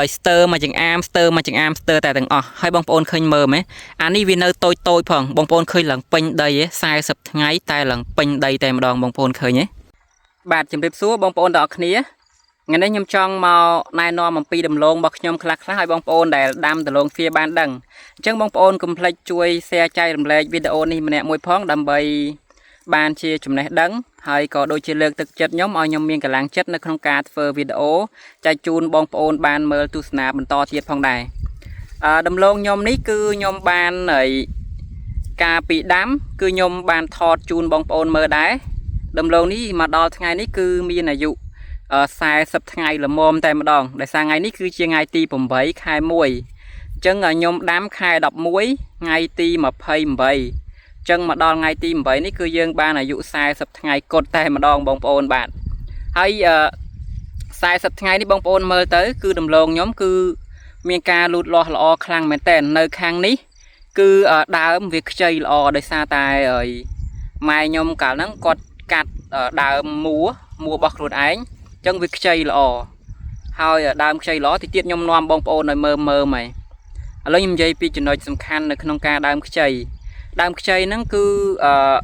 ឲ្យស្ទើមកចង្អាមស្ទើមកចង្អាមស្ទើតែទាំងអស់ហើយបងប្អូនឃើញមើលមែអានេះវានៅតូចតូចផងបងប្អូនឃើញឡើងពេញដីឯ40ថ្ងៃតែឡើងពេញដីតែម្ដងបងប្អូនឃើញទេបាទជម្រាបសួរបងប្អូនទាំងអស់គ្នាថ្ងៃនេះខ្ញុំចង់មកណែនាំអំពីដំឡូងរបស់ខ្ញុំខ្លះៗឲ្យបងប្អូនដែលដាំដំឡូងស្វាបានដឹងអញ្ចឹងបងប្អូនកុំភ្លេចជួយ share ចែករំលែកវីដេអូនេះម្នាក់មួយផងដើម្បីបានជាចំណេះដឹងហើយក៏ដូចជាលើកទឹកចិត្តខ្ញុំឲ្យខ្ញុំមានកម្លាំងចិត្តនៅក្នុងការធ្វើវីដេអូចែកជូនបងប្អូនបានមើលទស្សនាបន្តទៀតផងដែរអឺដំឡូងខ្ញុំនេះគឺខ្ញុំបានហើយការពីដាំគឺខ្ញុំបានថតជូនបងប្អូនមើលដែរដំឡូងនេះមកដល់ថ្ងៃនេះគឺមានអាយុ40ថ្ងៃល្មមតែម្ដងដោយសារថ្ងៃនេះគឺជាថ្ងៃទី8ខែ1អញ្ចឹងខ្ញុំដាំខែ11ថ្ងៃទី28ចឹងមកដល់ថ្ងៃទី8នេះគឺយើងបានអាយុ40ថ្ងៃគត់តែម្ដងបងប្អូនបាទហើយអឺ40ថ្ងៃនេះបងប្អូនមើលទៅគឺដំឡូងខ្ញុំគឺមានការលូតលាស់ល្អខ្លាំងមែនតើនៅខាងនេះគឺដើមវាខ្ចីល្អដោយសារតែម៉ែខ្ញុំកាលហ្នឹងគាត់កាត់ដើមមួមួរបស់ខ្លួនឯងអញ្ចឹងវាខ្ចីល្អហើយដើមខ្ចីល្អតិចទៀតខ្ញុំនាំបងប្អូនឲ្យមើលមើលមកឥឡូវខ្ញុំនិយាយពីចំណុចសំខាន់នៅក្នុងការដើមខ្ចីដើមខ្ចីហ្នឹងគឺអឺ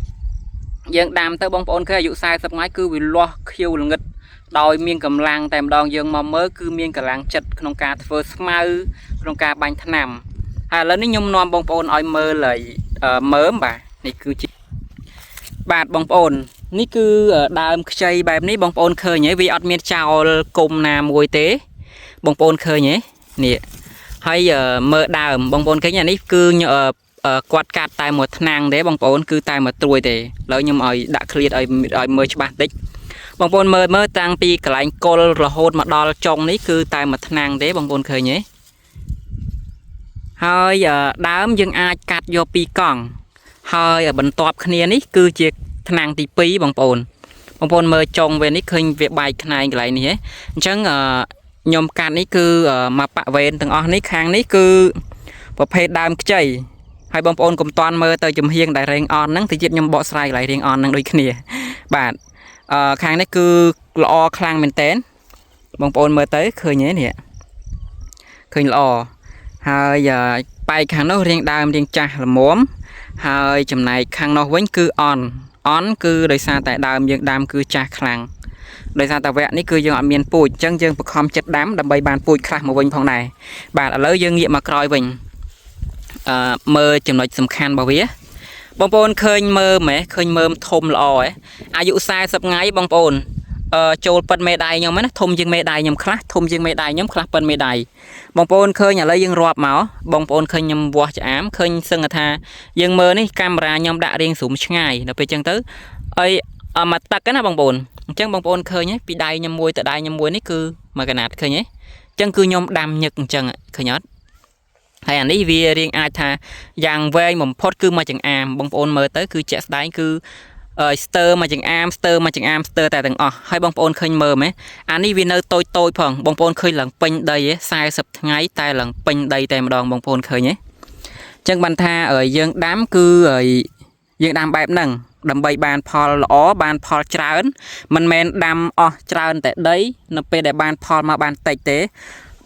យើងដាំទៅបងប្អូនឃើញអាយុ40ថ្ងៃគឺវាលាស់ខៀវល្ងឹតដោយមានកម្លាំងតែម្ដងយើងមកមើលគឺមានកម្លាំងចិត្តក្នុងការធ្វើស្មៅក្នុងការបាញ់ថ្នាំហើយឥឡូវនេះខ្ញុំនាំបងប្អូនឲ្យមើលហើយមើមបាទនេះគឺជាបាទបងប្អូននេះគឺដើមខ្ចីបែបនេះបងប្អូនឃើញហើយវាអត់មានចោលគុំណាមួយទេបងប្អូនឃើញទេនេះហើយមើលដើមបងប្អូនឃើញអានេះគឺគាត់កាត់តែមួយថ្នាំងទេបងប្អូនគឺតែមួយត្រួយទេឥឡូវខ្ញុំឲ្យដាក់ឃ្លាតឲ្យឲ្យមើលច្បាស់តិចបងប្អូនមើលមើលតាំងពីកន្លែងគល់រហូតមកដល់ចុងនេះគឺតែមួយថ្នាំងទេបងប្អូនឃើញទេហើយដើមយើងអាចកាត់យកពីរកង់ហើយបន្ទាប់គ្នានេះគឺជាថ្នាំងទី2បងប្អូនបងប្អូនមើលចុងវានេះឃើញវាបែកខ្នែងកន្លែងនេះហ៎អញ្ចឹងខ្ញុំកាត់នេះគឺមកប៉វេនទាំងអស់នេះខាងនេះគឺប្រភេទដើមខ្ចីហើយបងប្អូនកុំតាន់មើលទៅចំហៀងដែលរែងអន់ហ្នឹងទៅទៀតខ្ញុំបកស្រាយកន្លែងរៀងអន់ហ្នឹងដូចគ្នាបាទអឺខាងនេះគឺល្អខ្លាំងមែនតើបងប្អូនមើលទៅឃើញទេនេះឃើញល្អហើយបែកខាងនោះរៀងដើមរៀងចាស់ល្មមហើយចំណែកខាងនោះវិញគឺអន់អន់គឺដោយសារតែដើមយើងដាំគឺចាស់ខ្លាំងដោយសារតែវគ្គនេះគឺយើងអត់មានពូជអញ្ចឹងយើងបខំចិត្តដាំដើម្បីបានពូជខ្លះមកវិញផងដែរបាទឥឡូវយើងងាកមកក្រោយវិញអឺមើលចំណុចសំខាន់របស់វាបងប្អូនឃើញមើមហ៎ឃើញមើមធំល្អហ៎អាយុ40ថ្ងៃបងប្អូនអឺចូលប៉ិនមេដៃខ្ញុំណាធំជាងមេដៃខ្ញុំខ្លះធំជាងមេដៃខ្ញុំខ្លះប៉ិនមេដៃបងប្អូនឃើញឥឡូវយើងរាប់មកបងប្អូនឃើញខ្ញុំវាស់ឆ្អាមឃើញសឹងថាយើងមើលនេះកាមេរ៉ាខ្ញុំដាក់រៀងស្រុំឆ្ងាយដល់ពេលអញ្ចឹងទៅអីមកទឹកណាបងប្អូនអញ្ចឹងបងប្អូនឃើញពីដៃខ្ញុំមួយទៅដៃខ្ញុំមួយនេះគឺមួយកណាត់ឃើញទេអញ្ចឹងគឺខ្ញុំដាំញឹកអញ្ចឹងឃើញអត់ហើយអានេះវារៀងអាចថាយ៉ាងវែងបំផុតគឺមួយចង្អាមបងប្អូនមើលទៅគឺជាក់ស្ដែងគឺស្ទើមួយចង្អាមស្ទើមួយចង្អាមស្ទើតែទាំងអស់ហើយបងប្អូនឃើញមើលមែអានេះវានៅតូចតូចផងបងប្អូនឃើញឡើងពេញដីឯ40ថ្ងៃតែឡើងពេញដីតែម្ដងបងប្អូនឃើញទេអញ្ចឹងបានថាយើងដាំគឺយើងដាំបែបហ្នឹងដើម្បីបានផលល្អបានផលច្រើនមិនមែនដាំអស់ច្រើនតែដីនៅពេលដែលបានផលមកបានតិចទេ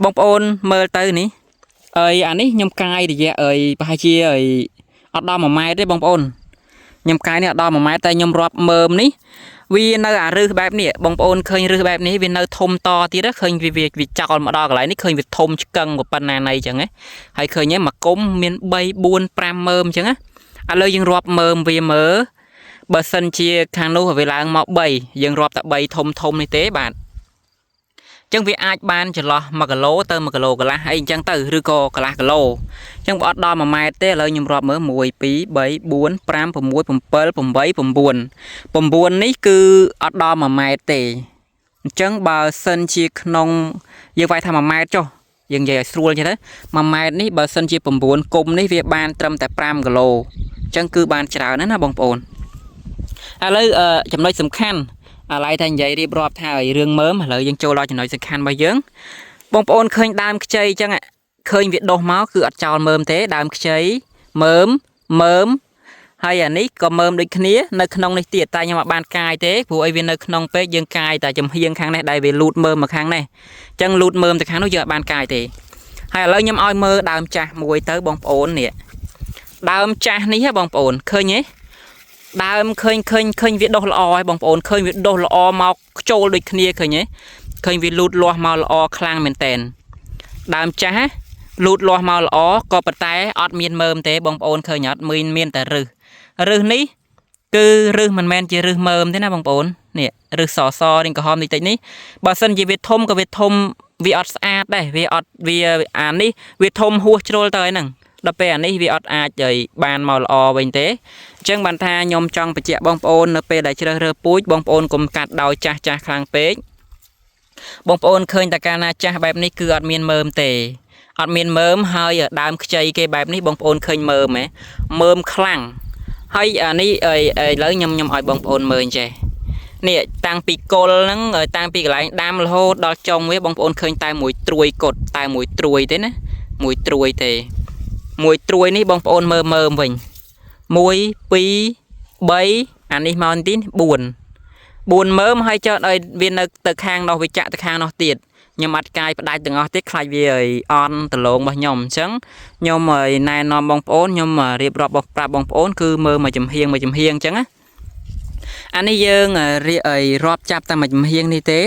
បងប្អូនមើលទៅនេះអីអានេះខ្ញុំកាយរយៈអីប្រហែលជាអីអត់ដល់1ម៉ែត្រទេបងប្អូនខ្ញុំកាយនេះអត់ដល់1ម៉ែត្រតែខ្ញុំរាប់មើមនេះវានៅអារឹសបែបនេះបងប្អូនឃើញរឹសបែបនេះវានៅធំតទៀតឃើញវាវាចោលមកដល់កន្លែងនេះឃើញវាធំឆ្កឹងប៉ុណ្ណាណីចឹងណាហើយឃើញមកគុំមាន3 4 5មើមចឹងណាឥឡូវយើងរាប់មើមវាមើលបើសិនជាខាងនោះវាឡើងមក3យើងរាប់តែ3ធំធំនេះទេបាទចឹងវាអាចបានចន្លោះ1គីឡូទៅ1គីឡូកន្លះអីអញ្ចឹងទៅឬក៏កន្លះគីឡូអញ្ចឹងបើអត់ដល់1ម៉ែត្រទេឥឡូវខ្ញុំរាប់មើល1 2 3 4 5 6 7 8 9 9នេះគឺអត់ដល់1ម៉ែត្រទេអញ្ចឹងបើសិនជាក្នុងយើងវាយថា1ម៉ែត្រចុះយើងនិយាយឲ្យស្រួលចឹងទៅ1ម៉ែត្រនេះបើសិនជា9គុំនេះវាបានត្រឹមតែ5គីឡូអញ្ចឹងគឺបានច្រើនណាស់ណាបងប្អូនឥឡូវចំណុចសំខាន់ឥឡូវថានិយាយរៀបរាប់ថាឲ្យរឿងមើមឥឡូវយើងចូលដល់ចំណុចសំខាន់របស់យើងបងប្អូនឃើញដើមខ្ចីអញ្ចឹងឃើញវាដុះមកគឺអត់ចោលមើមទេដើមខ្ចីមើមមើម ហើយអានេះក៏មើមដូចគ្នានៅក្នុងនេះទៀតតែខ្ញុំអត់បានកាយទេព្រោះអីវានៅក្នុងពេកយើងកាយតែចំហៀងខាងនេះដែលវាលូតមើមមកខាងនេះអញ្ចឹងលូតមើមទៅខាងនោះយើងអត់បានកាយទេហើយឥឡូវខ្ញុំឲ្យមើលដើមចាស់មួយទៅបងប្អូននេះដើមចាស់នេះហ៎បងប្អូនឃើញទេដើមឃើញឃើញឃើញវាដុះល្អហើយបងប្អូនឃើញវាដុះល្អមកខ្ជោលដូចគ្នាឃើញទេឃើញវាលូតលាស់មកល្អខ្លាំងមែនតែនដើមចាស់ណាលូតលាស់មកល្អក៏ប៉ុន្តែអត់មានមើមទេបងប្អូនឃើញអត់មានមានតែរឹសរឹសនេះគឺរឹសមិនមែនជារឹសមើមទេណាបងប្អូននេះរឹសសសរៀងក្រហមតិចតិចនេះបើសិនជាវាធំក៏វាធំវាអត់ស្អាតដែរវាអត់វាអានេះវាធំហួសជ្រុលទៅហើយហ្នឹងដល់ពេលអានេះវាអត់អាចឲ្យបានមកល្អវិញទេអញ្ចឹងបានថាខ្ញុំចង់បញ្ជាក់បងប្អូននៅពេលដែលជ្រើសរើសពូជបងប្អូនកុំកាត់ដោយចាស់ចាស់ខ្លាំងពេកបងប្អូនឃើញតែកាលណាចាស់បែបនេះគឺអត់មានមើមទេអត់មានមើមហើយដើមខ្ចីគេបែបនេះបងប្អូនឃើញមើមហ៎មើមខ្លាំងហើយអានេះឥឡូវខ្ញុំឲ្យបងប្អូនមើលចេះនេះតាំងពីគល់ហ្នឹងតាំងពីកន្លែងដាំរហូតដល់ចុងវាបងប្អូនឃើញតែមួយត្រួយកុដតែមួយត្រួយទេណាមួយត្រួយទេមួយត្រួយនេះបងប្អូនមើលមើមវិញ1 2 3អានេះមកទី4 4មើមហើយចុះឲ្យវានៅទៅខាងនោះវាចាក់ទៅខាងនោះទៀតខ្ញុំអត់កាយផ្ដាច់ទាំងអស់ទេខ្លាចវាឲ្យអន់ដលងរបស់ខ្ញុំអញ្ចឹងខ្ញុំឲ្យណែនាំបងប្អូនខ្ញុំរៀបរាប់ប្រាប់បងប្អូនគឺមើលមួយចំហៀងមួយចំហៀងអញ្ចឹងណាអានេះយើងរៀបឲ្យរាប់ចាប់តែមួយចំហៀងនេះទេ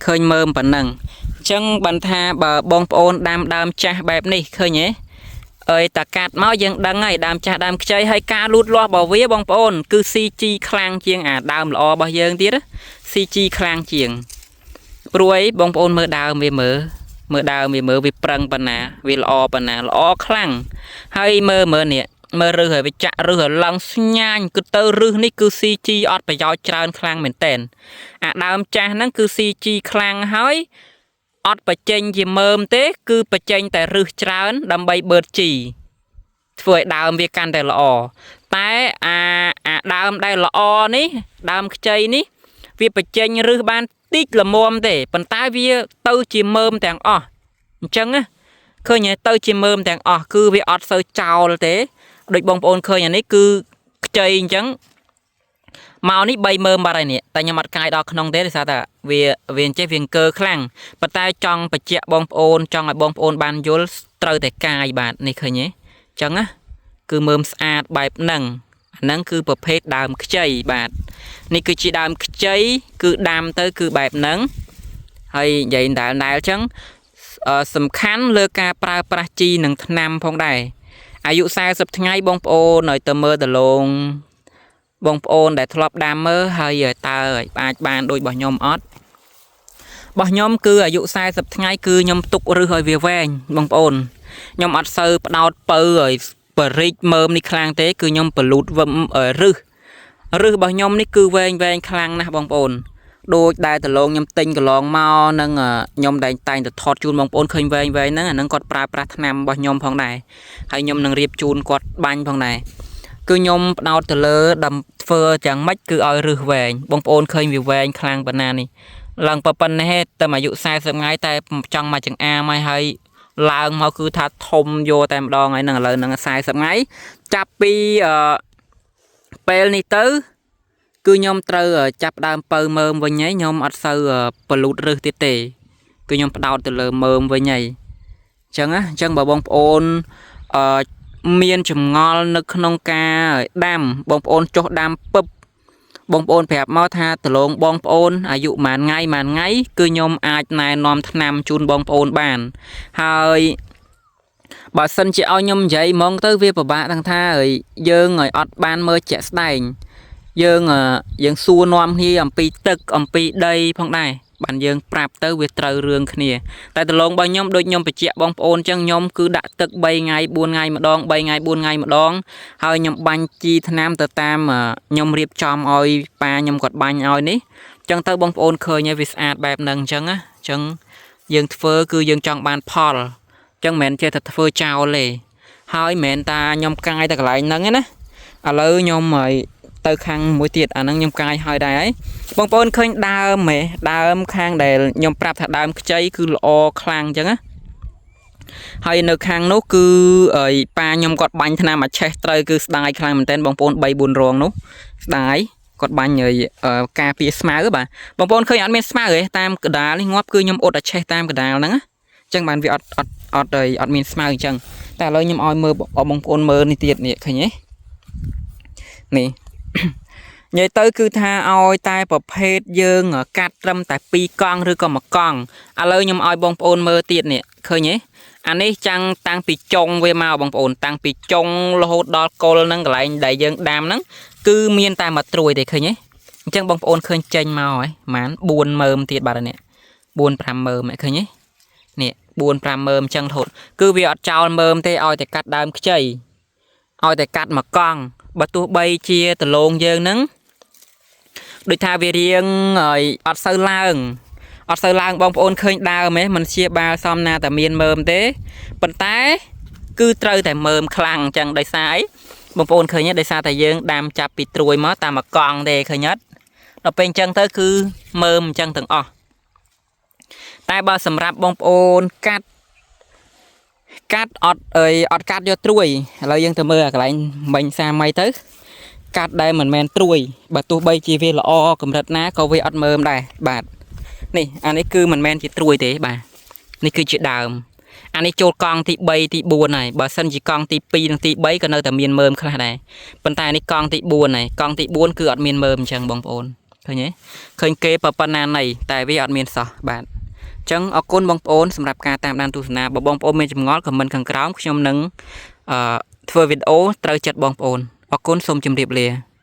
ឃើញមើមប៉ុណ្ណឹងអញ្ចឹងបានថាបើបងប្អូនដាំដើមចាស់បែបនេះឃើញទេអើយតាកាត់មកយើងដឹងហើយដើមចាស់ដើមខ្ចីហើយការលូតលាស់របស់វាបងប្អូនគឺ CG ខ្លាំងជាងអាដើមល្អរបស់យើងទៀតណា CG ខ្លាំងជាងព្រោះអីបងប្អូនមើលដើមវាមើលមើលដើមវាមើលវាប្រឹងប៉ុណ្ណាវាល្អប៉ុណ្ណាល្អខ្លាំងហើយមើលមើលនេះមើលរឹសហើយវាចាក់រឹសឲ្យឡើងស្ញាញគឺទៅរឹសនេះគឺ CG អត់ប្រយោជន៍ច្រើនខ្លាំងមែនតែនអាដើមចាស់ហ្នឹងគឺ CG ខ្លាំងហើយអត់បញ្ចេញជាមើមទេគឺបញ្ចេញតែរឹសច្រើនដើម្បីបឺតជីធ្វើឲ្យដើមវាកាន់តែល្អតែអាដើមដែលល្អនេះដើមខ្ចីនេះវាបញ្ចេញរឹសបានតិចល្មមទេប៉ុន្តែវាទៅជាមើមទាំងអស់អញ្ចឹងណាឃើញទេទៅជាមើមទាំងអស់គឺវាអត់សូវចោលទេដូចបងប្អូនឃើញអានេះគឺខ្ចីអញ្ចឹងមកនេះ3មើមបាត់ហើយនេះតែខ្ញុំអត់កាយដល់ក្នុងទេដោយសារតែវាអញ្ចេះវាអង្គើខ្លាំងប៉ុន្តែចង់បញ្ជាក់បងប្អូនចង់ឲ្យបងប្អូនបានយល់ត្រូវតែកាយបាទនេះឃើញទេអញ្ចឹងណាគឺមើមស្អាតបែបហ្នឹងអាហ្នឹងគឺប្រភេទដើមខ្ចីបាទនេះគឺជាដើមខ្ចីគឺដាំទៅគឺបែបហ្នឹងហើយនិយាយដដែលៗអញ្ចឹងសំខាន់លើការប្រើប្រាស់ជីនិងថ្នាំផងដែរអាយុ40ថ្ងៃបងប្អូនឲ្យទៅមើលដលងបងប្អូនដែលធ្លាប់ដាំមើលហើយតើអាចបានដូចរបស់ខ្ញុំអត់របស់ខ្ញុំគឺអាយុ40ថ្ងៃគឺខ្ញុំទុករឹសឲ្យវាវែងបងប្អូនខ្ញុំអត់សូវផ្ដោតពៅឲ្យបរិចមើមនេះខ្លាំងទេគឺខ្ញុំបលូតរឹសរបស់ខ្ញុំនេះគឺវែងវែងខ្លាំងណាស់បងប្អូនដូចដែលដលងខ្ញុំទិញកន្លងមកនឹងខ្ញុំតែងតែទៅថតជូនបងប្អូនឃើញវែងវែងហ្នឹងអាហ្នឹងគាត់ប្រើប្រាស់ថ្នាំរបស់ខ្ញុំផងដែរហើយខ្ញុំនឹងរៀបជូនគាត់បាញ់ផងដែរគឺខ្ញុំផ្ដោតទៅលើដំធ្វើយ៉ាងម៉េចគឺឲ្យរឹសវែងបងប្អូនឃើញវាវែងខ្លាំងប៉ុណ្ណានេះឡើងប៉ុណ្ណេះតែអាយុ40ថ្ងៃតែចង់មកចង្អាមហើយឡើងមកគឺថាធំយកតែម្ដងហើយនឹងឥឡូវហ្នឹង40ថ្ងៃចាប់ពីពេលនេះទៅគឺខ្ញុំត្រូវចាប់ដើមពៅមើមវិញហើយខ្ញុំអត់សូវបលូតរឹសទៀតទេគឺខ្ញុំផ្ដោតទៅលើមើមវិញហើយអញ្ចឹងណាអញ្ចឹងបើបងប្អូនអឺមានចម្ងល់នៅក្នុងការដាំបងប្អូនចុះដាំពឹបបងប្អូនប្រាប់មកថាដលងបងប្អូនអាយុប៉ុន្មានថ្ងៃប៉ុន្មានថ្ងៃគឺខ្ញុំអាចណែនាំថ្នាំជូនបងប្អូនបានហើយបើសិនជាឲ្យខ្ញុំនិយាយហ្មងទៅវាពិបាកទាំងថាយើងឲ្យអត់បានមើលជាក់ស្ដែងយើងសួរនាំគ្នាអំពីទឹកអំពីដីផងដែរបានយើងប្រាប់ទៅវាត្រូវរឿងគ្នាតែដលងរបស់ខ្ញុំដូចខ្ញុំបញ្ជាក់បងប្អូនអញ្ចឹងខ្ញុំគឺដាក់ទឹក3ថ្ងៃ4ថ្ងៃម្ដង3ថ្ងៃ4ថ្ងៃម្ដងហើយខ្ញុំបាញ់ជីថ្នាំទៅតាមខ្ញុំរៀបចំឲ្យប៉ាខ្ញុំគាត់បាញ់ឲ្យនេះអញ្ចឹងទៅបងប្អូនឃើញហើយវាស្អាតបែបហ្នឹងអញ្ចឹងណាអញ្ចឹងយើងធ្វើគឺយើងចង់បានផលអញ្ចឹងមិនមែនចេះតែធ្វើចោលទេហើយមិនមែនតាខ្ញុំកាយតែកន្លែងហ្នឹងទេណាឥឡូវខ្ញុំឲ្យទៅខាងមួយទៀតអាហ្នឹងខ្ញុំកាយហើយដែរហើយបងប្អូនឃើញដើមហ៎ដើមខាងដែលខ្ញុំប្រាប់ថាដើមខ្ចីគឺល្អខ្លាំងអញ្ចឹងណា ហើយនៅខាងនោះគឺអីប៉ាខ្ញុំគាត់បាញ់ថ្នាំអាឆេះត្រូវគឺស្ដាយខ្លាំងមែនទែនបងប្អូន3 4រងនោះស្ដាយគាត់បាញ់ឲ្យការពារស្មៅបាទបងប្អូនឃើញអត់មានស្មៅទេតាមកដាលនេះងាប់គឺខ្ញុំអ៊ុតអាឆេះតាមកដាលហ្នឹងណាអញ្ចឹងបានវាអត់អត់អត់អីអត់មានស្មៅអញ្ចឹងតែឥឡូវខ្ញុំឲ្យមើលបងប្អូនមើលនេះទៀតនេះឃើញទេនេះ និយាយទៅគឺថាឲ្យតែប្រភេទយើងកាត់ត្រឹមតែ2កង់ឬក៏1កង់ឥឡូវខ្ញុំឲ្យបងប្អូនមើលទៀតនេះឃើញទេអានេះចាំងតាំងពីចុងវាមកបងប្អូនតាំងពីចុងរហូតដល់គល់ហ្នឹងកន្លែងដែលយើងដាំហ្នឹងគឺមានតែមួយត្រួយទេឃើញទេអញ្ចឹងបងប្អូនឃើញចេញមកហើយប្រហែល4មើមទៀតបាទនេះ4 5មើមឃើញទេនេះ4 5មើមអញ្ចឹងរហូតគឺវាអត់ចោលមើមទេឲ្យតែកាត់ដើមខ្ចីឲ្យតែកាត់មួយកង់បើទោះបីជាដលងយើងហ្នឹង ដូចថាវារៀងហើយអត់សូវឡើងអត់សូវឡើងបងប្អូនឃើញដើមហ៎มันជាបាលសំណាតែមានមើមទេប៉ុន្តែគឺត្រូវតែមើមខ្លាំងអញ្ចឹងដោយសារអីបងប្អូនឃើញទេដោយសារតែយើងដាំចាប់ពីត្រួយមកតាមមួយកង់ទេឃើញអត់ដល់ពេលអញ្ចឹងទៅគឺមើមអញ្ចឹងទាំងអស់តែបើសម្រាប់បងប្អូនកាត់កាត់អត់អីអត់កាត់យកត្រួយឥឡូវយើងទៅមើលអាកន្លែងមិញសាមីទៅ កាត់ដែលមិនមែនត្រួយបើទោះបីជាវាល្អកម្រិតណាក៏វាអត់មើមដែរបាទនេះអានេះគឺមិនមែនជាត្រួយទេបាទនេះគឺជាដើមអានេះចូលកង់ទី3ទី4ហើយបើសិនជាកង់ទី2និងទី3ក៏នៅតែមានមើមខ្លះដែរប៉ុន្តែនេះកង់ទី4ហើយកង់ទី4គឺអត់មានមើមអញ្ចឹងបងប្អូនឃើញទេឃើញគេប៉ុណ្ណាណីតែវាអត់មានសោះបាទអញ្ចឹងអរគុណបងប្អូនសម្រាប់ការតាមដានទស្សនាបើបងប្អូនមានចម្ងល់ខមមិនខាងក្រោមខ្ញុំនឹងអឺធ្វើវីដេអូត្រូវចិត្តបងប្អូនអរគុណសូមជម្រាបលា។